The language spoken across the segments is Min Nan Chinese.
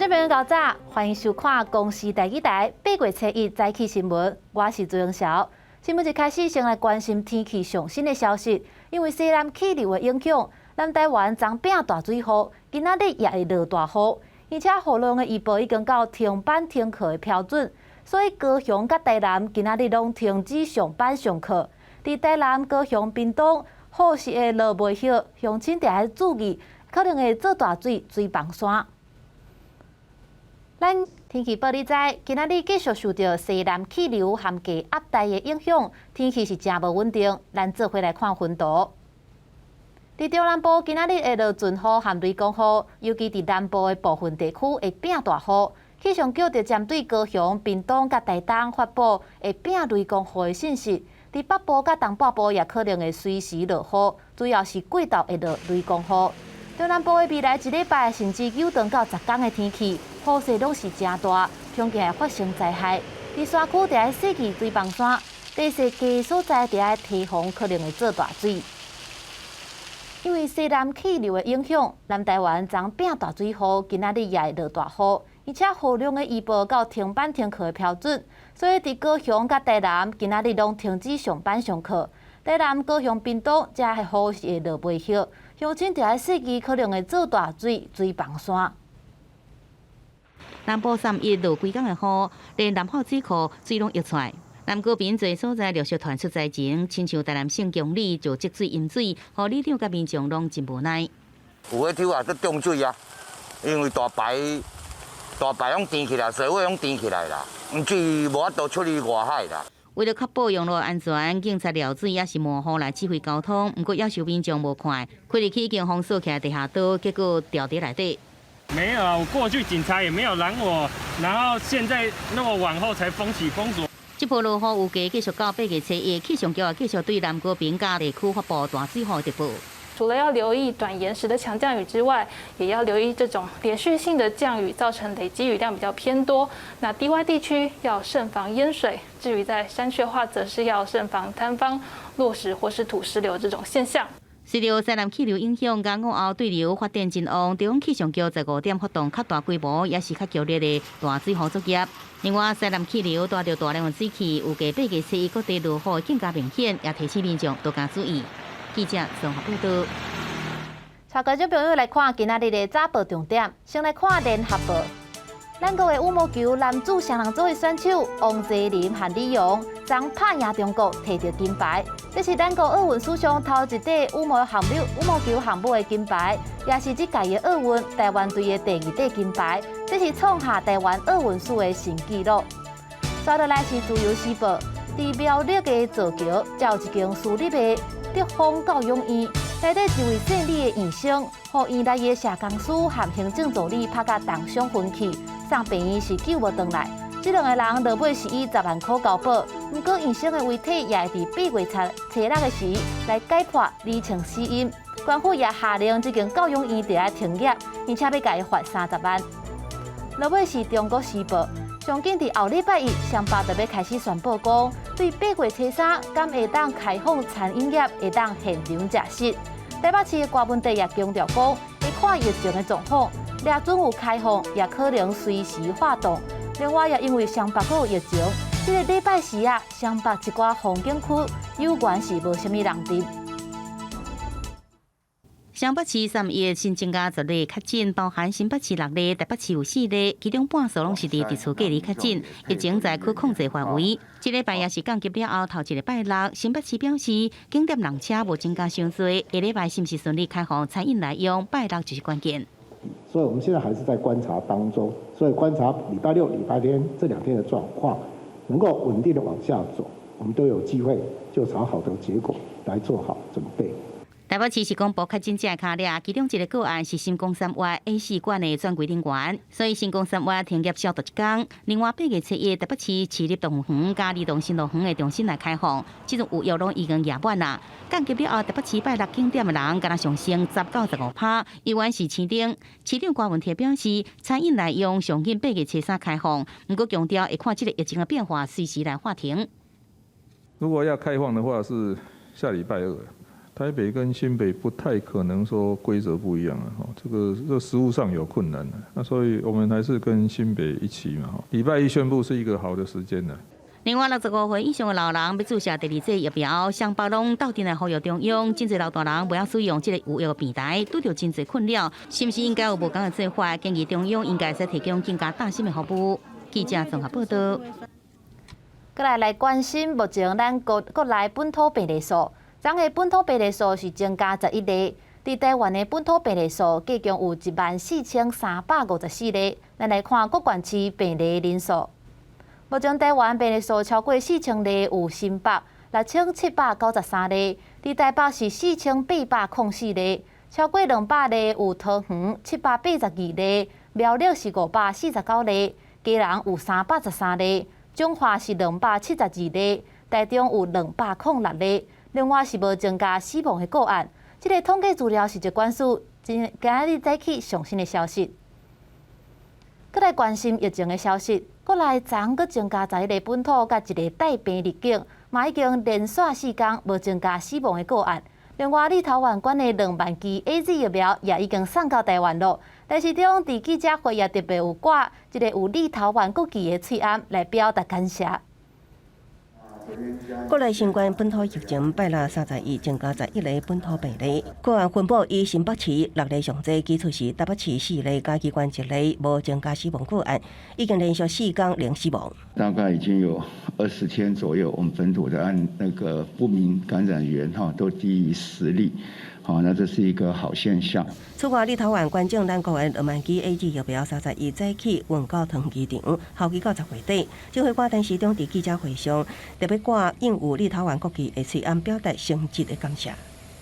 眾朋友較早，歡迎收看公視第二台八月初一早起新聞，我是朱英曉。新聞一開始先來關心天氣上新的消息，因為西南氣流的影響，南台灣昨變大水雨，今仔日也會落大雨，而且雨量的預報已經到停班停課的標準，所以高雄佮台南今仔日攏停止上班上課。佇台南、高雄、屏東，雨是會落袂歇，鄉親著愛注意，可能會做大水、水崩山。咱天氣報你知，今仔日繼續受著西南氣流和低壓帶的影響，天氣是誠無穩定。咱做伙來看雲圖。佇中南部今仔日會落陣雨和雷公雨，尤其佇南部的部分地區會變大雨。氣象局就針對高雄、屏東佮台東發布會變雷公雨的信息。佇北部佮東半部也可能會隨時落雨，主要是季晝會落雷公雨。中南部的未來一禮拜甚至延長到10天的天氣，雨勢攏是誠大，恐驚會發生災害。佇山區著愛細記水崩山，地勢低所在著愛提防可能會做大水。因為西南氣流的影響，南台灣昨變大水雨，今仔日也會落大雨，而且雨量的預報到停班停課的標準，所以佇高雄佮台南今仔日攏停止上班上課。台南、高雄、屏東遮的雨是會落袂歇，鄉親著愛細記可能會做大水、水崩山。南部三一落規工的雨，連南澳水庫水攏溢出來。南高屏濟所在陸續傳出災情，親像台南縣公里就積水淹水，予里長佮民眾攏真無奈。有的抽啊，閣漲水啊，因為大排大排攏填起來，水位攏填起來啦，水無法度出去外海啦。為了確保用路安全，警察撩水抑是霧雨來指揮交通，毋過也受民眾無看，開入去已經封鎖起來地下道，結果掉佇內底。沒有啊，我過去警察也沒有攔我，然後現在那麼晚後才封起封鎖。這波落雨預計繼續到八月初一，氣象局也繼續對南高屏佮地區發布大水雨特報。除了要留意短延時的強降雨之外，也要留意這種連續性的降雨造成累積雨量比較偏多。那低窪地區要慎防淹水，至於在山區的話，則是要慎防坍方、落石或是土石流這種現象。隨著西南氣流影響，佮午後對流發展真旺，中央氣象局在5點發動較大規模，也是較強烈的大水雨作業。另外，西南氣流帶著大量的水汽，預計八月初一各地落雨更加明顯，也提醒民眾多加注意。記者綜合報道。帶觀眾朋友來看今仔日的早報重點，先來看聯合報。咱國的羽毛球男子雙人組的選手王齊麟和李洋，昨拍贏中國，提著金牌。這是咱國奧運史上頭一塊羽毛球項目的金牌，也是這屆的奧運台灣隊的第二塊金牌。這是創下台灣奧運史的新紀錄。接落來是自由時報，佇苗栗的造橋，才有一間私立的德豐教養院，內底一位姓李的醫生，予院內的社工師和行政助理拍甲重傷昏去，送病院是救無轉來。這兩个人落尾是以10萬箍交保，毋過醫生的遺體也會佇八月初六的時來解剖釐清死因。官府也下令這間教養院著愛停業，而且欲共伊罰30萬。落尾是中國時報，上緊佇後禮拜一，雙北就欲開始宣布講，對八月初三，敢會當開放餐飲業，會當現場食食。台北市的柯文哲也強調講，會看疫情的狀況，掠準有開放，也可能隨時發動。另外，也因為雙北閣有疫情，這个禮拜四啊，雙北一寡風景區猶原是無啥物人佇。雙北市三一新增加10例確診，包含新北市六例，台北市有四例，其中半數攏是佇佇厝隔離確診，疫情在可控制範圍。這禮拜也是降級了後頭一个拜六，新北市表示景點人車無增加傷濟，下禮拜是毋是順利開放餐飲來用，拜六就是關鍵。所以我們現在還是在觀察當中，所以觀察禮拜六、禮拜天這兩天的狀況，能夠穩定的往下走，我們都有機會就朝好的結果來做好準備。台北市是公布確診者跤列，其中一个個案是新光三越 A4館的專櫃人員，所以新光三越停業消毒一工。另外，八月初一，台北市市立動物園佮兒童新樂園會重新來開放，這陣預約攏已經額滿啦。降級了後，台北市拜六景點的人敢若上升10到15趴，猶原是市頂。市長柯文哲表示，餐飲內用上緊八月初三開放，毋過強調會看這个疫情的變化，隨時來喊停。如果要開放的話，是下禮拜二。台北跟新北不太可能說規則不一樣啊，這個實務上有困難。那所以我們還是跟新北一起嘛。禮拜一宣布是一個好的時間啦。另外，65歲以上的老人欲注射第二劑疫苗，雙北攏鬥陣來呼籲中央，真濟老大人袂曉使用這个預約平台，拄著真濟困擾，是毋是應該有無仝的做法？建議中央應該使提供更加貼心的服務。記者綜合報道。閣來關心目前咱國國內本土病例數，昨昏本土病例數是增加11例，佇台灣的本土病例數計共有14,354例。咱來看各縣市病例人數，目前台灣病例數超過4000例有新北6793例，佇台北是4804例，超過200例有桃園782例，苗栗是549例，基隆有313例。彰化是272例，台中有206例，另外是無增加死亡的個案。這个統計資料是疾管署今仔日早起上新的消息。閣來關心疫情的消息，國內昨昏閣增加11例本土佮一个帶病入境，嘛已經連續4工無增加死亡的個案。另外，立陶宛捐的2萬劑 AZ 疫苗也已經送到台灣囉。陳時中佇記者會也特別有掛這个有立陶宛國旗的喙罨來表達感謝。國內新冠本土疫情拜六31增加11个本土病例，個案分布以新北市六例上濟，其次是台北市四例，嘉義縣一例，無增加死亡個案，已經連續4工零死亡。大概已經有20天左右，我們本土的案那個不明感染源哈都低於10例。好，那這是一個好現象。此外，立陶宛捐贈咱國的2萬劑 AZ 疫苗，31早起運到桃園機場，候機到10月底。指揮官陳時中佇記者會上特別掛印有立陶宛國旗的喙罨，表達誠摯的感謝。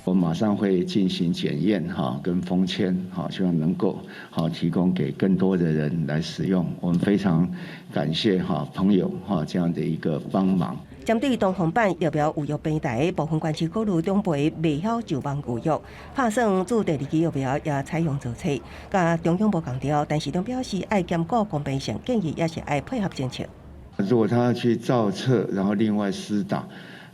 我馬上會進行檢驗哈，跟封籤，好，希望能夠好提供給更多的人來使用。我們非常感謝哈朋友哈這樣的一個幫忙。針對東方版疫苗預約平台，部分縣市考慮長輩袂曉上網預約，拍算注第二劑疫苗也採用造冊，佮中央無仝調，陳時中表示愛兼顧公平性，建議也是愛配合政策。如果他要去造冊，然後另外施打，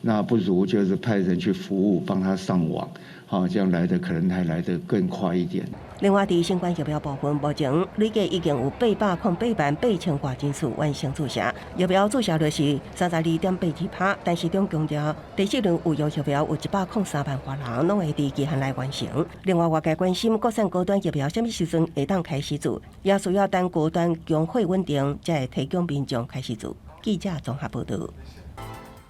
那不如就是派人去服務，幫他上網，好，這樣來的可能還來得更快一點。另外，佇新冠疫苗部分，目前累計已經有808萬人次完成注射，疫苗注射率是32.82%。陳時中強調，第四輪預約疫苗有103萬外人攏會佇期限內完成。另外，外界關心國產高端疫苗啥物時陣會當開始注，也需要等高端供貨穩定，才會提供民眾開始注。記者綜合報導。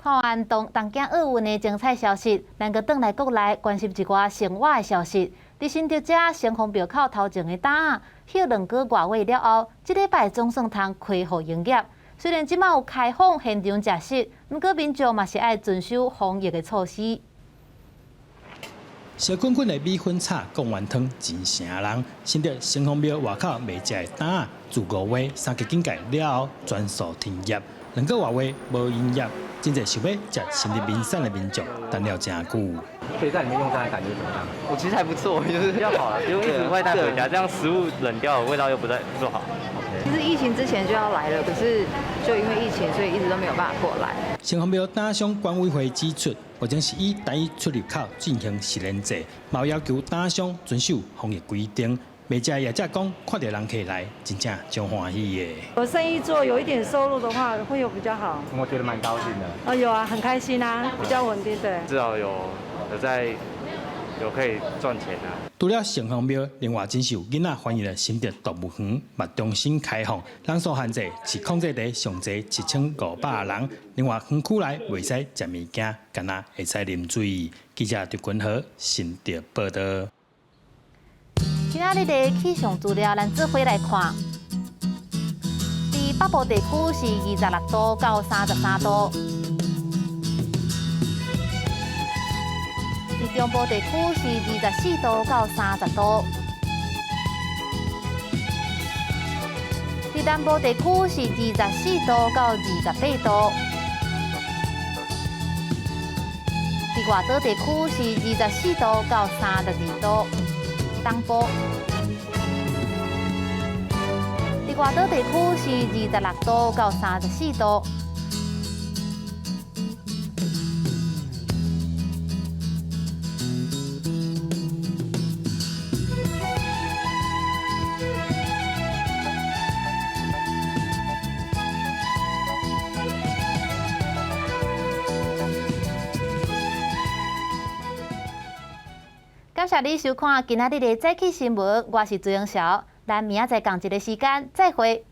看完東京奧運的精彩消息，咱閣轉來國內關心一寡生活的消息。佇新竹這城隍廟口頭前的擔仔，歇兩個外月了後，這禮拜總算通恢復營業。雖然這馬有開放現場食食，毋過民眾嘛是愛遵守防疫的措施。燒滾滾的米粉炒貢丸湯真成人，新竹城隍廟外口賣食的擔仔，自5月三級警戒了後全數停業，2個外月無營業，真濟想欲食新竹名產的民眾等了誠久。可以在裡面用餐的感覺怎麼樣？我其實還不錯，就是比較好啦，不用一直外帶回家，這樣食物冷掉，味道又不太不好。其實疫情之前就要來了，可是就因為疫情，所以一直都沒有辦法過來。城隍廟擔商管委會指出，目前是以單一出入口進行實聯制，嘛要求擔商遵守防疫規定。賣食業者講，看著人客來，真正足歡喜的。有生意做，有一點收入的話，會有比較好。我覺得蠻高興的。啊，有啊，很開心啊，比較穩定，對。至少有在有可以賺錢啊。除了城隍廟，另外真受囡仔歡迎的新竹動物園嘛重新開放，人數限制是控制佇上濟7500人。另外園區內袂使食物件，干焦會使啉水。記者張君和新竹報導。今仔日的氣象資料，咱做伙來看。佇北部地區是26度到33度，佇中部地區是24度到30度，佇南部地區是24度到28度，佇外島地區是24度到32度。東部，佇外島地區是26度到34度。感謝你收看今仔日的早起新聞，我是朱英韶，咱明仔載仝一个時間再會。